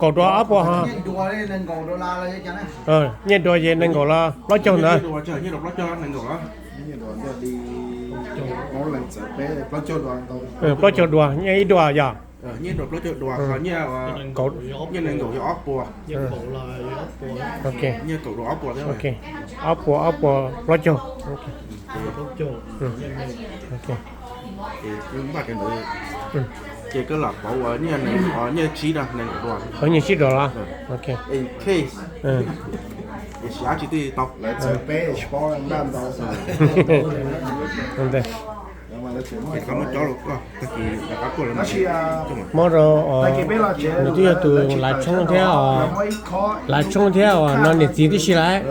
kaum dua ob puas ho. Nyiaj dua ces nees nkaum los plaub caug ntawd. Plaub caug dua, nyiaj ib dua yog? Nyiaj dua plaub caug dua, nyiaj, nyiaj nees nkaum yog ob puas. Ok, ok, ob puas, ob puas plaub caug. Ok. Ces koj lam pauv ua nyiaj tsib dua, nyiaj tsib dua los? Ok. Ces siv dab tsi twb tau. Mob rau, nws twb yog tus lav tshoob thiab, lav tshoob thiab uas no niam txiv tib si lawm.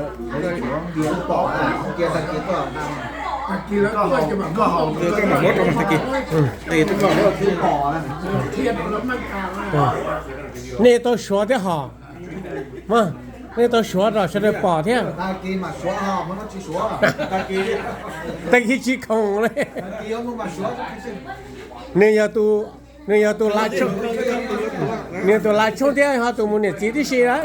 Nej tau suav thiab hos? Nej tau suav rau sawv daws pom thiab? Tag kis tsis khoom li. Nws yog tus, nws yog tus lav tshoob, nws yog tus lav tshoob thiab ho tus mus niam txiv tib si lawm.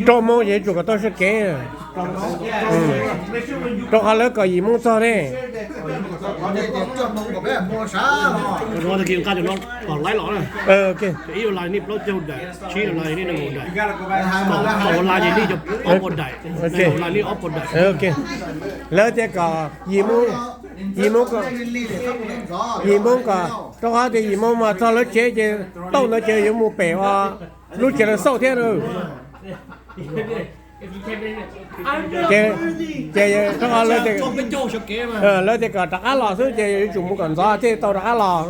Rau hmo ces tsum kom tau sab kev. Rau qhov lawv kom yim moo txog ne. Tag kis nqa cov no kom laib los na. Ib yam li nej plaub caug daim, tsib yam li nej nees nkaum daim, kom ua li nej cov ob puas daim, ua li nej ob puas daim. Lawv tias kom yim moo, yim moo kom, yim moo kom, rau qhov tias yim moo mas txog lawv tsev ces tauj ntawd ces yuav mus pem ua lub tsev lawv xauj thiab. Ces, ces rau qhov lawv tias kom rov qab los xwb ces yuav tsum mus kom ntxov thiaj tau rov qab los.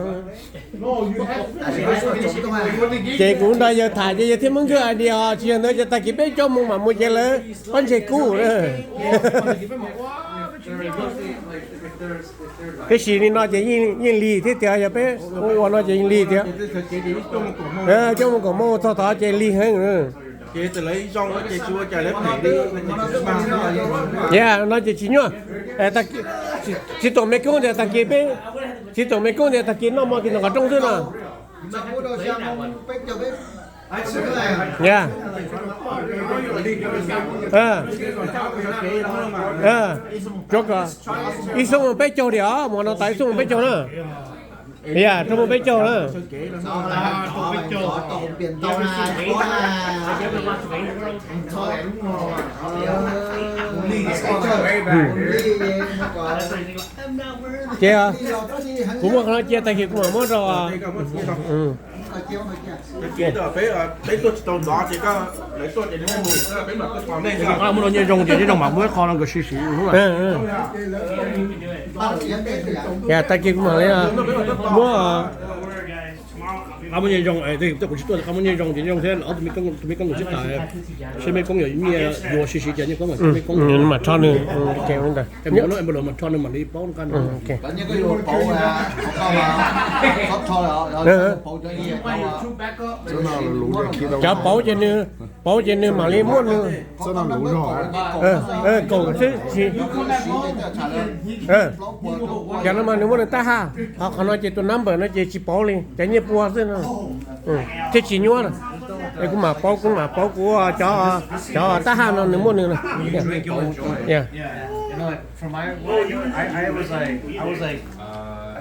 Ces kuv nrog yawg tham ces yawg thiaj muab nkawj idea os, tsis yog ntawd ces tag kis peb coj mus mam mus ces lawv pob ntseg kub na. Tiam sis li no ces yeej lig thiab tiag, yog peb ua ua no ces yeej lig thiab. Coj mus kom muaj txog tod ces lig heev. Yog no ces tsis nyuaj. Txiv Toom me koob tias tag kis peb, txiv Toom me koob tias tag kis noj mov kis ntawm qhov rooj xwb no. Tsuav kom ib xuab moos peb caug diam os, mus no tas ib xuab moos peb caug na. Yog, xuab moos peb caug na. Ces kuv muaj qhov no cia tag kis kuv mam muab rau. Muab rau nyiaj zoo ces nyiaj zoo mam muab qho no nkawd sib siv. Tag kis kuv mam li muab, qab muab nyiaj zoo, tej kuv tsis tuaj qab muab nyiaj zoo ces nyiaj zoo thiab ob tug me koob nkawd sib tham, seb me koob yuav nyiaj yuav sib siv ces nyiaj koob mam rho nws. Mam rho nws mam li paub nqaj. Cov pauv ces nws, pauv ces nws mam li muab nws kaum xwb. Cov no mas nws muab nws tab haj, ho qhov no ces tus number no ces tsis pauv li, cov nyiaj pua xwb no. Thiaj tsis nyuaj na. Es kuv mam pauv, kuv mam pauv kuv cov, cov tab haj no nws muaj nws na.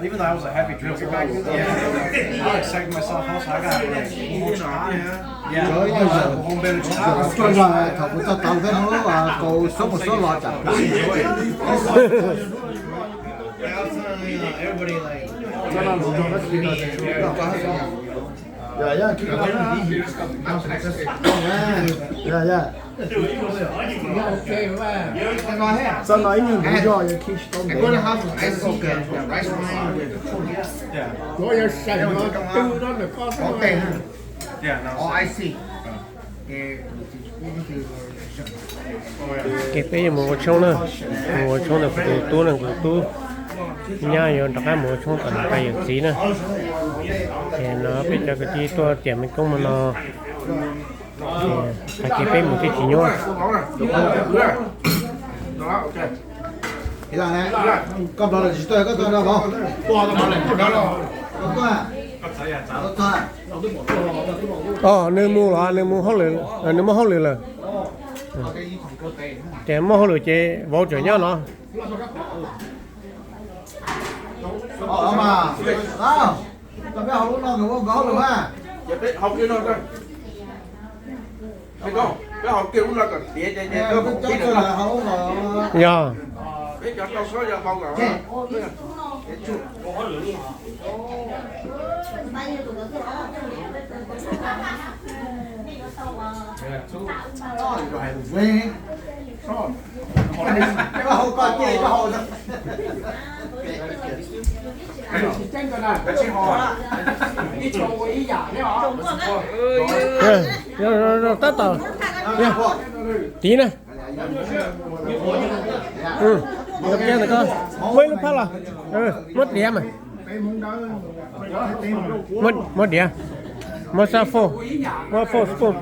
Even though I was a heavy drinker back then, I was psyching myself out, so I got like, yeah, home better. Thaum kuv txog tod peb hnub kaus xub mus xub los tsam. Everybody like, yeah, yeah. Txoj no ib nyuag nkuv zog yuav khi tsis tau ntev. Ces peb yuav mus ua tshoob na, mus ua tshoob ntawm kuv tus tub na, kuv tus tub nyab yuav rov qab mus ua tshoob tom nws pais yawm txiv na. Ces no peb cov kwv tij tuaj tiam me koob no, tag kis peb mus thiaj tsis nyuaj. Koj nplog los tsis tuaj, koj tuaj no vauv. Koj tuaj. Os, nws mus los nws mus hauj lwm, nws muaj hauj lwm lawm. Ces muaj hauj lwm ces vauv tseem nyob no. Yog. Tab tom tiv na. Muab ib lub phab los, muab diav mas, muab diav, muab xab fauj, muab fauj spoon.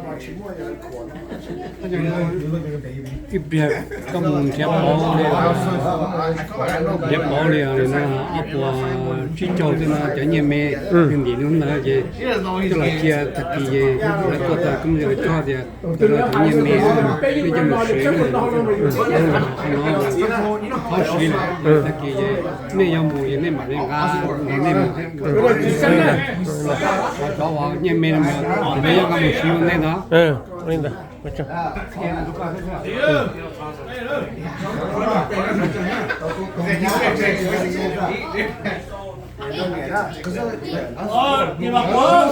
Ib pliag koj mus nrhiav pauv li, nrhiav pauv li no, ob puas tsib caug xwb no cov nyiaj me, ntim lub ntawd ces coj los cia tag kis ces lawv tuaj tag koob yog coj tias cov no cov nyiaj me, nej coj mus siv, txhob siv lawm, tag kis ces nej yuav mus ces nej mam li nqa, nej mus thiab. Cov uas nyiaj me no mas nej yuav nqa mus siv ua ntej ntag.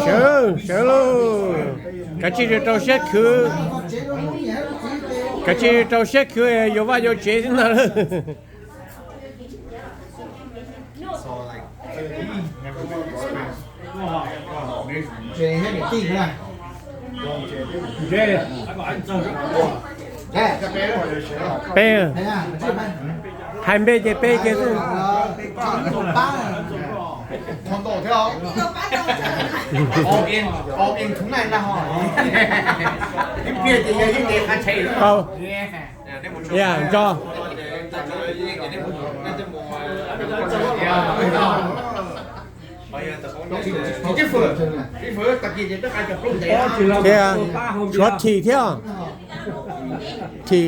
Sawv, sawv lauj. Kav tsij rau siab khwv, kav tsij rau siab khwv, yuav vaj yuav tsev xwb ntag. Peb, hais npe ces peb ces xwb. Au, ya, nco. Thiab, tshuav thim thiab. Thim,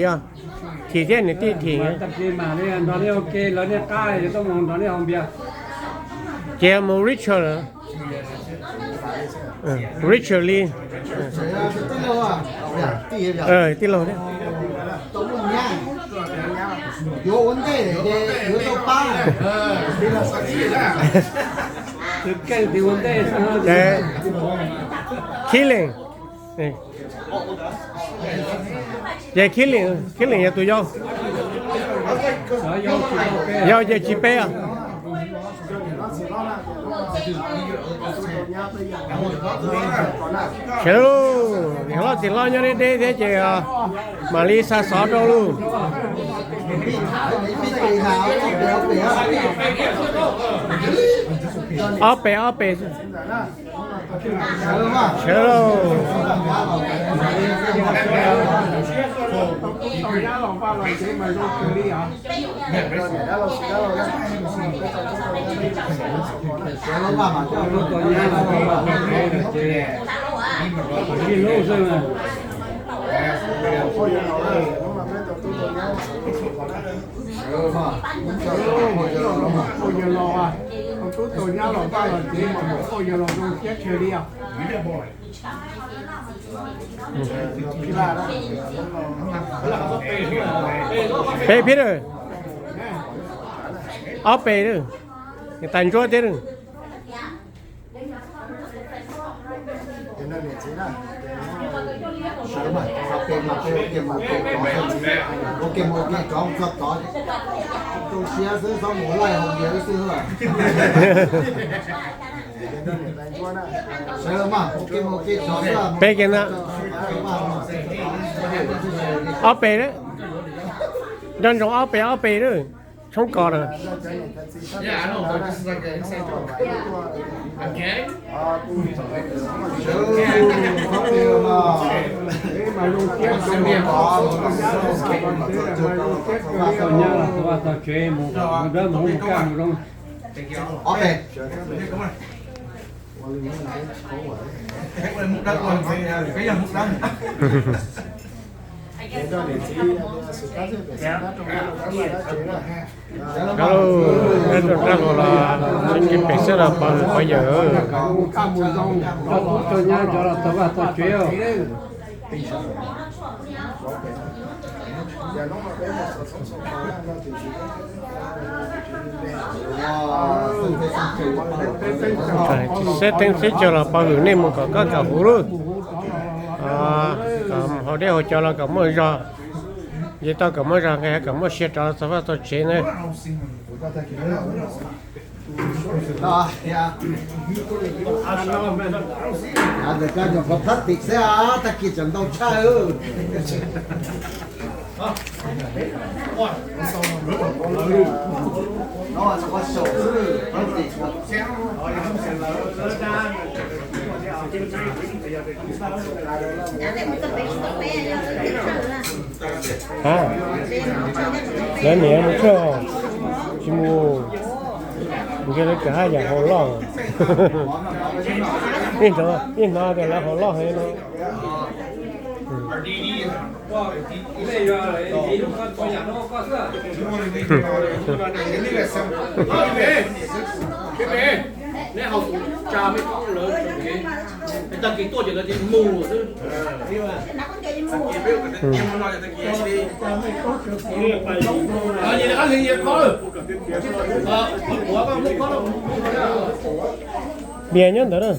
thim thiab niam tij thim. Ces mus Richard lawm. Richard li. Tij laug thiab. Killing. Ces Killing, Killing yog tus yau. Yau ces tsis peb os. Sawv lauj, niam hlob txiv hlob nyob deb deb thiab ces mam li xa xov rau lauj. Ob pem ob pem. Sawv lauj. Peb Peter, ob pem, tas ntsuab thiab. Peb kiag na. Ob pem, nco ntsoov ob pem ob pem lawm. Tshoob kos na. Yeah, I know, but this is like an inside joke. Again? Rab los sib kis pem xwb los pov hwm pov yawm. Saib teeb saib chaw los pov hwm nej mus kom koj kam huv lub. Haus dej haus cawv los kom muaj zog. Nce toj kom muaj zog, nqis hav kom muaj sia rov txog vaj txog tsev na. Ntawm koj nyuam qhuav plastic xwb, tag kis tseem ntau tshaj. Lawv niam mus tsuag tsis mus, ntshe lawv tseem haj yam haus loj. Ib hnov tias lawv haus loj heev no. Neb haus tus tsa mej koob lawv tag kis tuaj ces lawv tias mus xwb. Dias nyob ntawd na.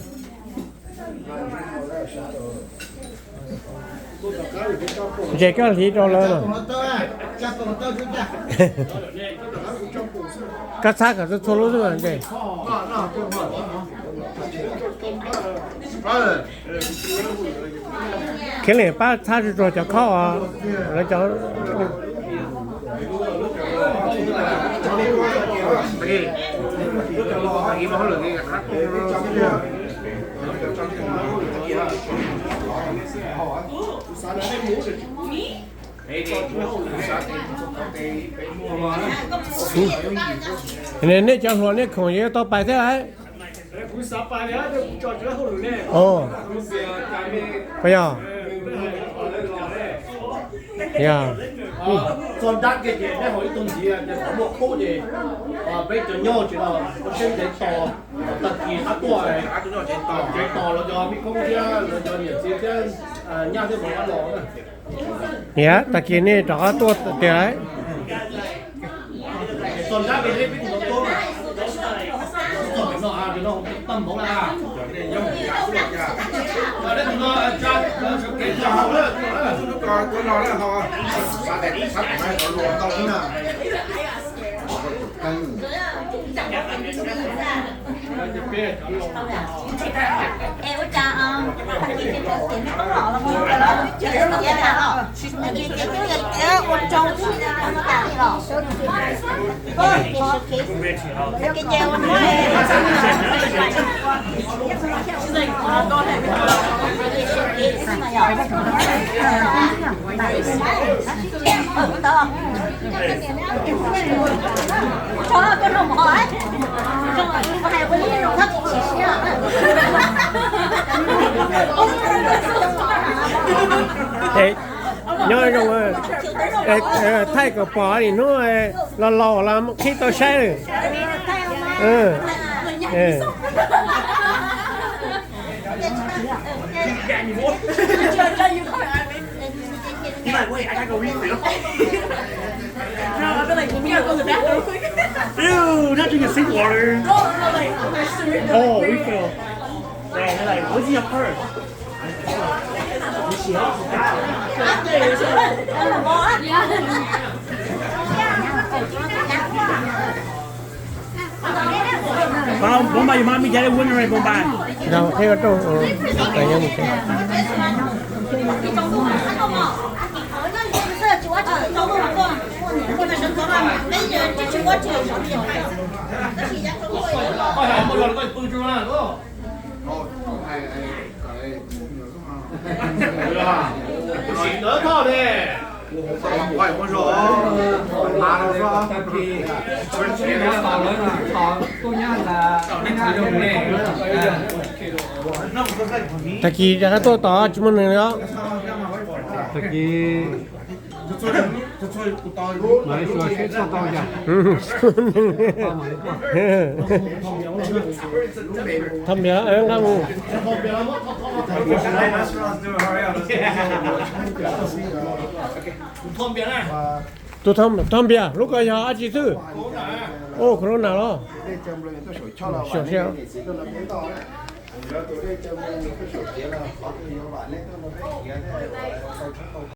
Ntses koj hliv rau lawv no. Koj txhab kom txhua txhua lub xwb mas ntses. Khiav leej pab txhab tsuag tsuag cov khob os, lawv cov. Nej cov hluas nej khoom yuav tau pais thiab lauj. Yog, yog. Txog nrab kiag ces nej haus ib tug ntxiv, muaj qhub ces peb cov nyob tsev no ua siab ntev tos, tag kis qab tuaj, tsev tos los cov me koob thiab los cov niam txiv thiab nyab thiab vauv qab los na. Yog, tag kis nej rov qab tuaj tiag lauj. Nyob zoo, thaij kom pom nim hnub los laus los qhib tau saib lawm. Ew, not drinking sink water. Oh, refill. Right, they're like, what's in your purse? Bom ba, your mommy got a winner, bom ba. Rau qhib rau, rau nyob mus. Tag kis rov qab tuaj tos tsis muaj neeg li os. Tag kis Thom Npias nqa mus. Tus Thom Npias lub ko yog dab tsi xwb? Ua corona los? Xyov siab.